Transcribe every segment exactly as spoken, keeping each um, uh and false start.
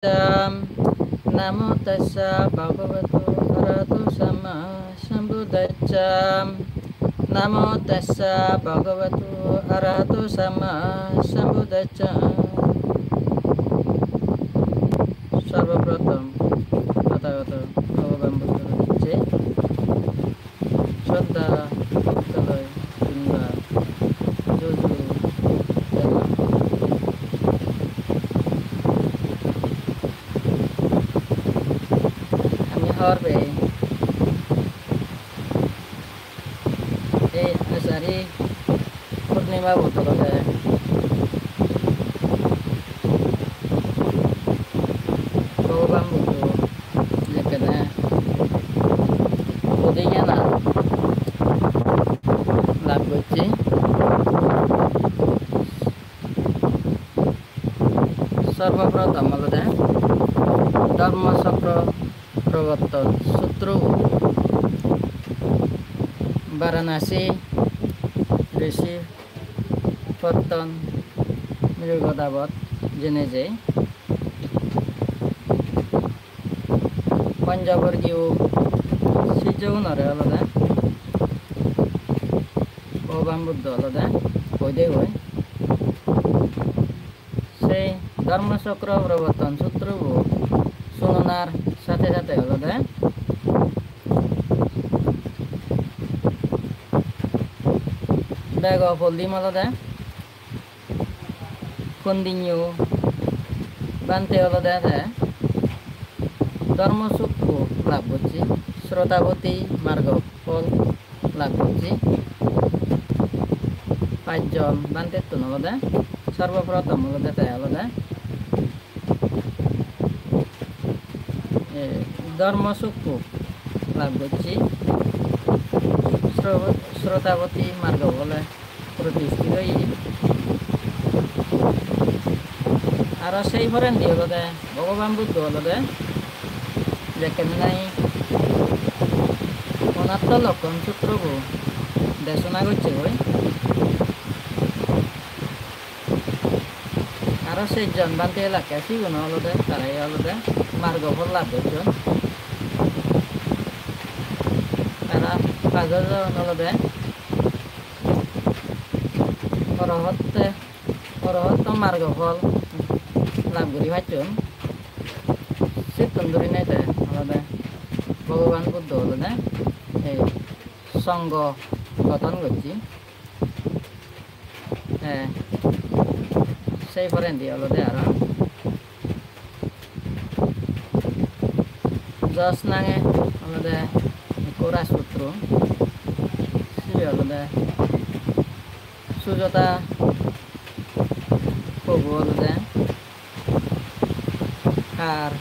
Namo tassa bhagavato arahato sammāsambuddhassa. Namo tassa bhagavato arahato sammāsambuddhassa. সর্বপ্রথম তথাগত ভগবান বুদ্ধর উদ্দেশ্যে শ্রদ্ধা ভক্তি লই কিংবা জুজু Janam. Ami hobor pei, ei Ashari Purnima bot olode Bhogoban Buddho jekkene bodhi gyan lab gocche. Sorboprothom olode Dharma Chakra Prabartan Sutro Varanasi Rishi Potton Mrigodabot jeinei je Panchaborgiyo sijjogunore olode Bhogoban Buddho olode hoi de goi. Sei Dharma Chakra Prabartan Sutro bo sunonar sathe sathe olode bego poldim olode Kondinyo bhante olode te dhormo sukko lab gocche, Srotapatti margo phol lab gocche. Pajjon bhantettun olode sorboprothom olode te olode eh, dhormo sukko lab gocche, Sro-, Srotapatti margo phole protisthit oye. Aro sei porendi olode Bhogoban Buddho olode jekkene nahi Onatto Lokkon Sutro bo desona gocche goi. Aro sejjon bhante elakke sigun olode tara olode margo phol lab gocchon. Tara pajojon olode orohotte, orohotto margo phol lab guri pacchon. Sittun dhurinei te olode Bhogoban Buddho olode ei songho goton gocche. Te sei porendi olode aro Jos nange olode ekko rajputro, sibe olode Sujata pobo olode, ar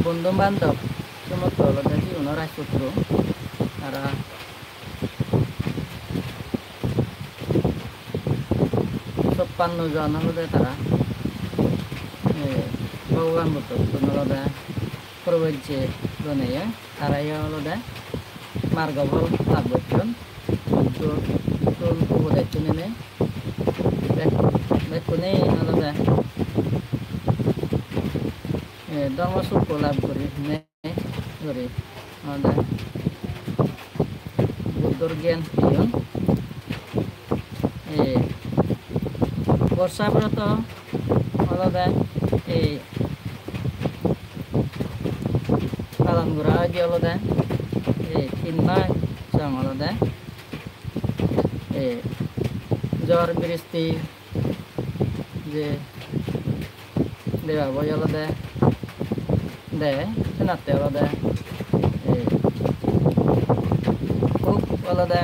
bondhu bandhob somotto olode siguno rajputro, aro soppanno jon olode tara, eh, Bhogoban Buddhottun olode probojje loneye, tarayo olode margo phol lab gocchon, Buddhottun upodesh sunine, bek-, bekkune olode, eh, dhormo sukko lab gurinei guri olode Buddhor gyan peyon. Ei borsa broto olode ei palon gora oide olode ei tin mas song olode ei jhor bristi je debabo olode de, senatte olode, eh, hub olode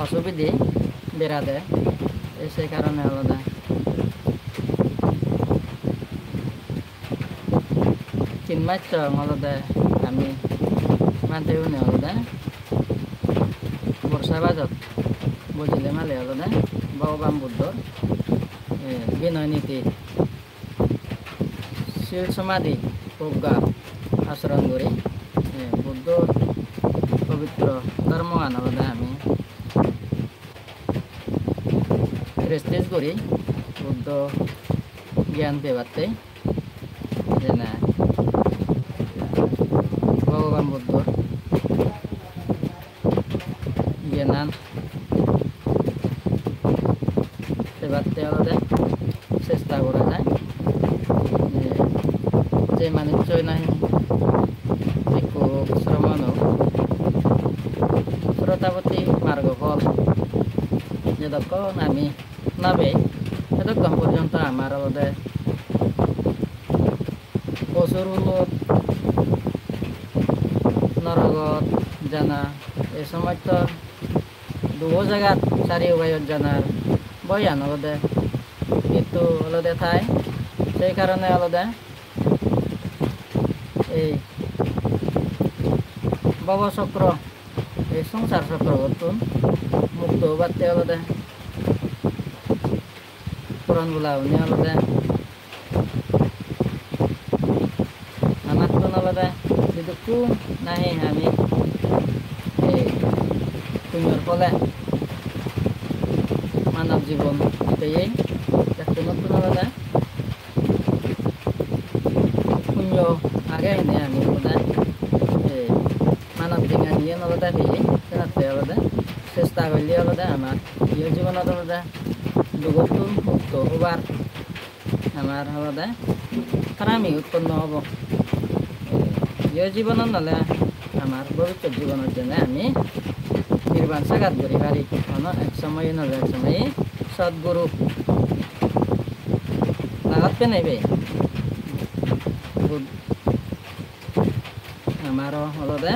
osubide berade, eh, se karone olode tin mas song olode ami bhantegune olode borsa bajot bojile male olode Bhogoban Buddhor, eh, binoy niti, sil somadhi, progga asoron guri, eh, Buddhor pobitro dhormogan olode ami practice guri Buddho gyan pebatte. Je Ei manuccho nahi ekko sromon ok, Srotapatti margo phol jedokkon ami nabei, sedokkon porjonto amar olode osur ulot, norogot jana, ei somosto duo jagat sari ubayot janar boyan olode, hintu olode thai, sei karone olode ei bhobo chokro, ei songsar chokrobottun mukto obatte olode puran bola une olode amattun olode jidukkun nahi ami ei punyor phole manob jibon peyei, bekkunottun olode punyo age hine ami olode ei manob jinghaniyan olode peyei, senatte olode chesta golle olode amar iyo jibonot olode dugottun mukto obar amar olode harami utponno obo. Iyo jibonot nole amar bobissot jibonot jene ami nirban sagat guri pari. Hono ek somoye nole ek somoye sotguru lagat penei be. Bud-, amaro olode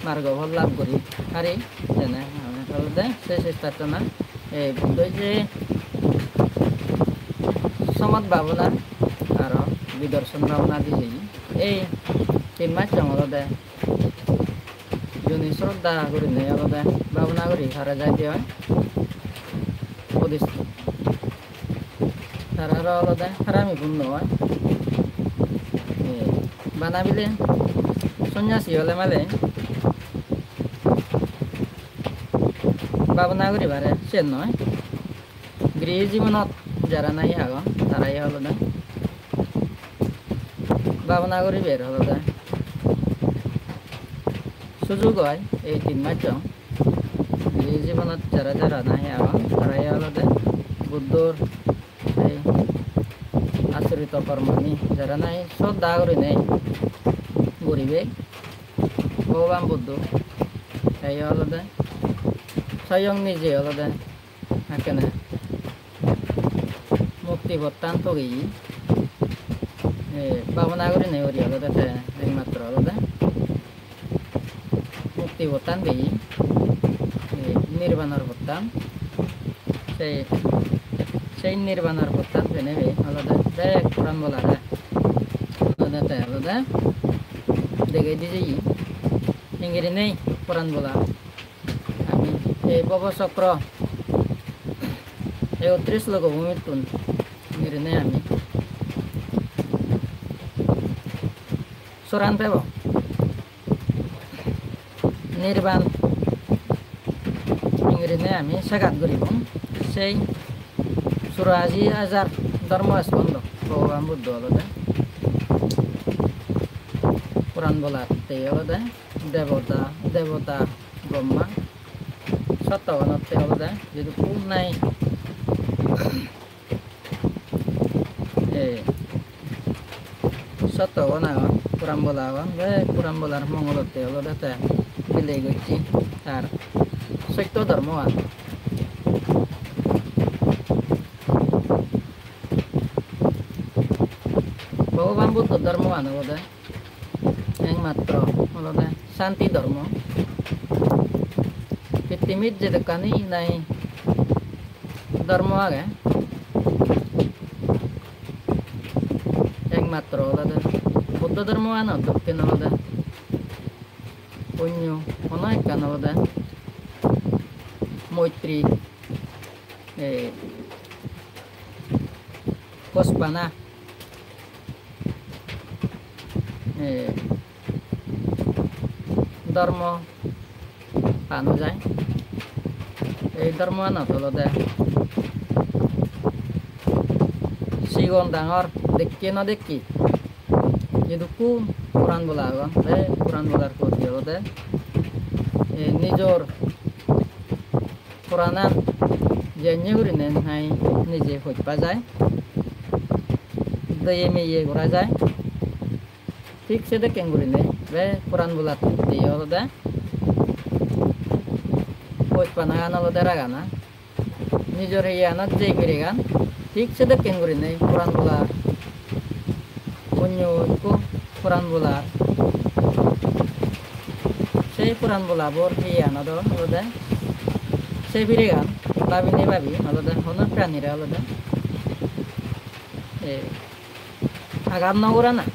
margo phol lab guri pari, jene olode se chestattana ei Buddho je somot bhabona aro bidorshan bhabona di jeye. Ei tin mas song olode juni sroddha gurinei olode bhabona guri para jai de oi. Bodhis-, tararo olode harami punno oi. Ei, bana bile sonyasi ole male bhabona guri pare, siyen noi. Grihi jibonot jara nahi agon, tara ye olode bhabona guribar olode sujug oi ei tin mas song. Grihi jibonot jara jara nahi agon, tara ye olode Buddhor ei achrito kormoni jara nahi sroddha gurinei guribe Bhogoban Buddho, te ye olode soyong nije olode ekkene mukti pottan togeye, e, bhabona gurinei guri olode te ekmatro olode mukti pottan peye, e, nirbanor pottan. Sei, sei nirbanor pottan penei olode bek puran bolare olode te olode degei di jeye. Hingirinei puran bola ami ei bhobo chokro, ei ottris logo bhumittun hingirinei ami soran pebo. Nirban hingirinei ami sagat guribong. Sei churashi hajar dhormo skondho Bhogoban Buddho olode puran bolat, te olode debota, debota Brahma sottogonotte olode jidukkun nahi e, sottogon agon, puran bola agon, bek puran bolar mongolotte olode te bilei gocche tar sotto dhormoan. Bhogoban Buddho dhormoan olode ekmatro olode santi dhormo. Pittimit jedokkani nahi dhormo age, ekmatro olode Buddho dhormoanot dokken olode onyo hono ekkan olode moitri, e, hospana, e, dhormo pa no jai. Ei dhormoanot olode sigon dangor, dekke no dekke, jedukkun puran bola agon, bek puran bolar poti olode, e, nijor puranan jennye gurinei nahi nije hoj pa jai, doye meye gora jai. Thik sedokken gurinei be poran bolat hittey olode hojpanagan olode ragana. Nijor iyanot jei biregan thik sedokken gurinei poran bola, onyo ekko poran bola, sei poran bolabor iyanot olode sei biregan babinei babi olode hono pranire olode, eh, agat nw gorana.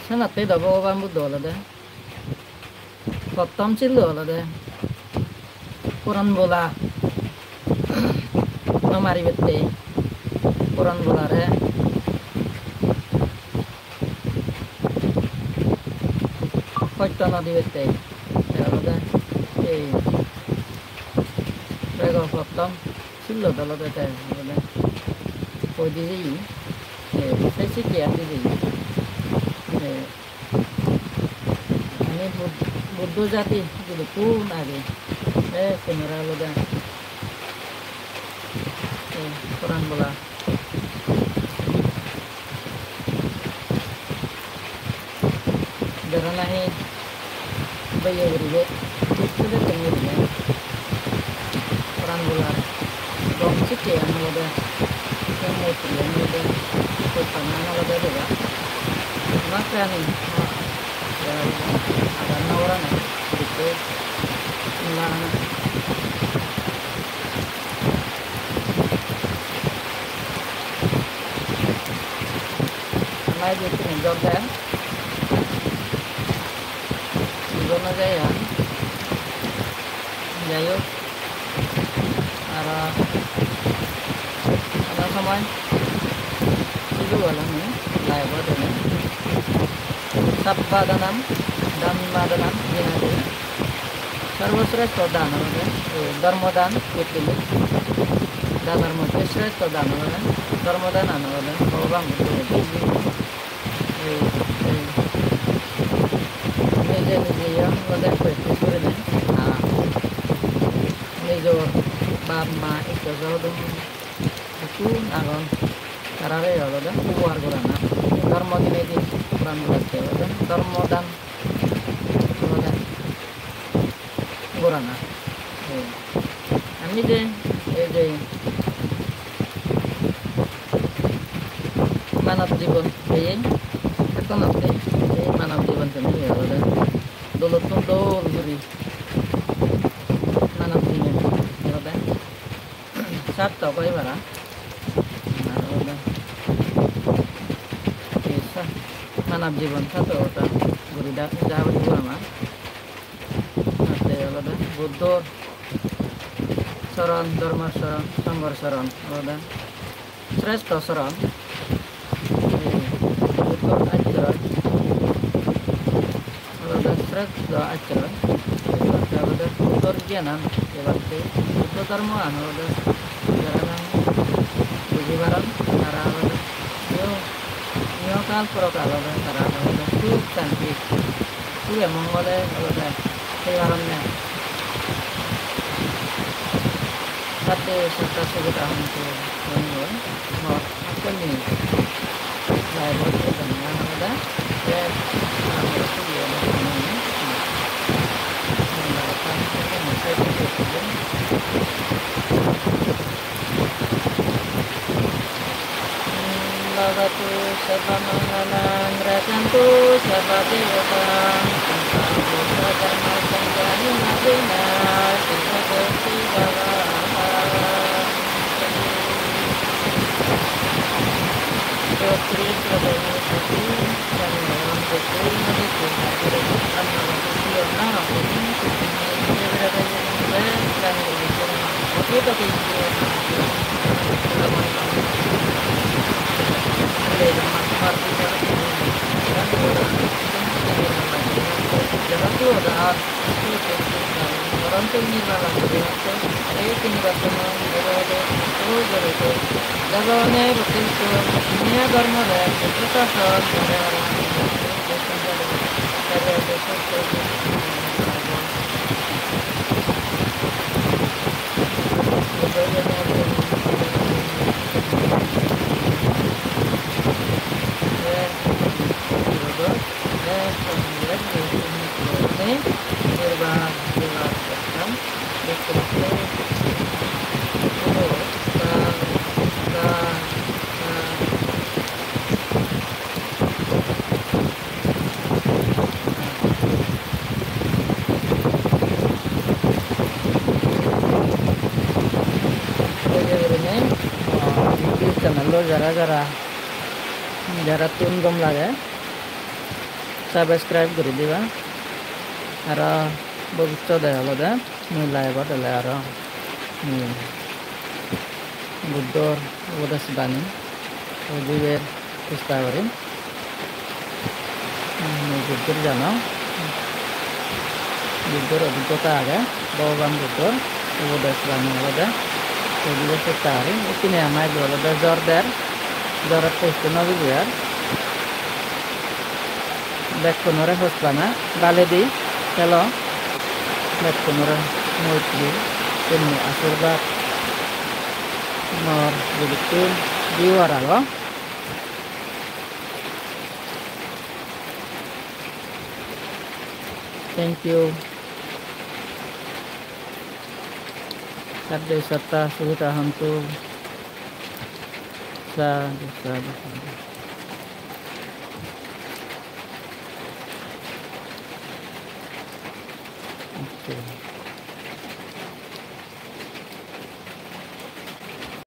Senottey do Bhogoban Buddho olode pottom sillo olode poran bola nw maribattey, poran bolare hosto nw dibattey. Te olode ei bego pottom sillo olode te olode hoi di jeye, te se sikke an di jeye. Te ami Bud-, Buddho jati jidukkun agi, te tenera olode ei poran bola. Jara nahi beye guribe, thik sedokken gurine poran bolar gom sikke an olode, se moitri an olode, hojpana an olode dega. Makke ani, agar nw gorana, dikko lagana. Ama idu tumi jor de. Idu no jai ar. Jai hok. Aro hono somoy sidu oloni live-ot ene. Sabba danam, danma danam, jinati. Sorboshrestho dan olode, eh, dhormo dan, prithibi. Danor moddhe shreshtho dan olode, dhormo dan an olode, Bhogoban Buddho hoide. Ei, ei, nije nije yo olode practice gurinei, ah, nijor bap ma, itto sodom, jidukkun agon, tarare olode upogar gorana. Dhormo dinedi poran bolat olode dhormo dan olode gorana. Ei, ami je, ei je manob jibon peye, ekhonotte ei manob jibon peye olode dolottun dol guri manob jibon olode sarthok oi para. Ar olode ei sa-, manob jibon sarthokota guri da-, da guri ama. Te olode Buddhor soron, dhormor soron, songhor soron olode shreshtho soron. Ei Buddhor achoron olode shreshtho achoron. Te olode Buddhor gyanan pebatte, Buddho dhormoan olode jara nahi buji paron, tara olode iho, ihokal porokal olode tara olode suk santi, suge mongole olode thei paronne. Sade satta sukhita hontu, bondhu. Mor hakkonni live-ot ejana olode, te, ah, sugi olode, Bhavatu sabba mangalam, rakkhantu sabba devata, sabba buddha dhamma sangha hina dena, sabba sotthi bhava. Eye gurinei, ah, YouTube channel-o jara jara, jarattun gom lage, subscribe guri diba. Aro bobissode olode mui live-ot ele aro, hmm, Buddhor upodes bani hudibar chesta gorim. Mui joddur janong, Buddhor obhiggota age, Bhogoban Buddhor upodes bani olode hudibar chesta gorim. Ekkene ama idu olode jor der, jorotte hissu no buji ar. Bekkunore hospana baledi pelo, bekkunore moitri, purno ashirbad mor jidukkun viewer agon. Thank you. Sabbe satta sukhita hontu. Sadhu, sadhu, sadhu. Okay.